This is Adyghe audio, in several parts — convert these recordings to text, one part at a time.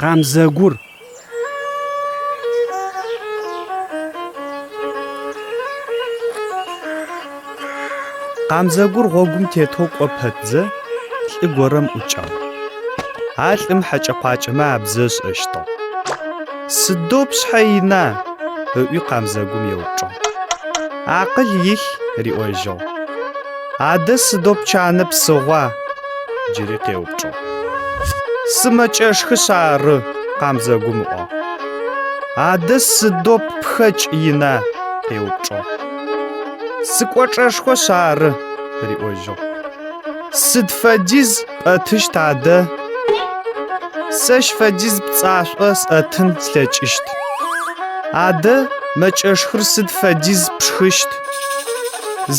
Къамзэгур. Къамзэгур гъогум тетэу кӏо пэтзэ, лӏы горэм ӏукӏагъ. А лӏым хьэкӏэ-къуакӏэмэ абзэ ышӏэщтыгъ. Сыдэу пшъхьэ ина? ыӏуи къамзэгум еупчӏыгъ. Акъыл илъ, риӏожьыгъ. Адэ сыдэу пчанэ псыгъуа? Джыри къеупчӏыгъ. Сымэкӏэшхышъ ары, къамзэгум ыӏуагъ. Адэ сыдэу ппхэкӏ ина? къеупчӏыгъ. Сыкӏочӏэшхошъ ары, риӏожьыгъ. Сыд фэдиз пӏэтыщт адэ? Сэщ фэдиз пцӏашӏо сӏэтын слъэкӏыщт. Адэ мэкӏэшхыр сыд фэдиз пшхыщт?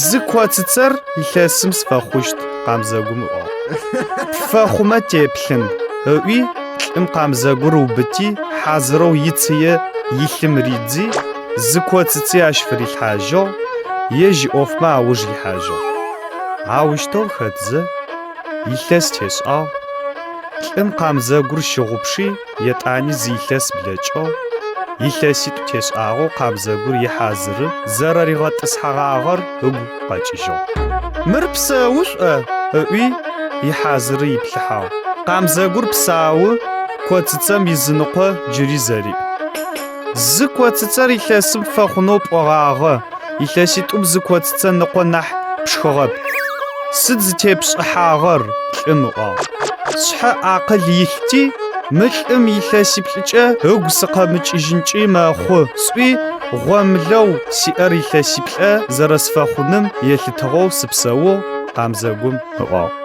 Зы коцыцэр илъэсым сфэхъущт, къамзэгум ыӏуагъ. Пфэхъумэ теплъын, ыӏуи лӏым къамзэгур ыубыти, хьазырэу ицые илъым ридзи, зы коцыци ащ фырилъхьажьыгъ, ежь иӏофмэ ауж ихьажьыгъ. Аущтэу хэтзэ, илъэс тешӏагъ, лӏым къамзэгур щыгъупши, етӏани зы илъэс блэкӏыгъ, илъэситӏу тешӏагъэу къамзэгур ихьазыры зэрэригъэтӏысхьэгъагъэр ыгу къэкӏыжьыгъ. Мыр псэу шӏо! ыӏуи, ихьазыры иплъыхьагъ. Къамзэгур псау, коцыцэм изыныкъо джыри зэриӏ. Зы коцыцэр илъэсым пфэхъунэу пӏогъагъэ, илъэситӏум зы коцыцэ ныкъо нахь пшхыгъэп. Сыд зытепшӏыхьагъэр? лӏым ыӏуагъ. Сшъхьэ акъыл илъти, мы лӏым илъэсиплӏыкӏэ ыгу сыкъэмыкӏыжьынкӏи мэхъу, сӏуи, гъомылэу сиӏэр илъэсиплӏэ зэрэсфэхъуным елъытыгъэу сыпсэугъ, къамзэгум ыӏуагъ.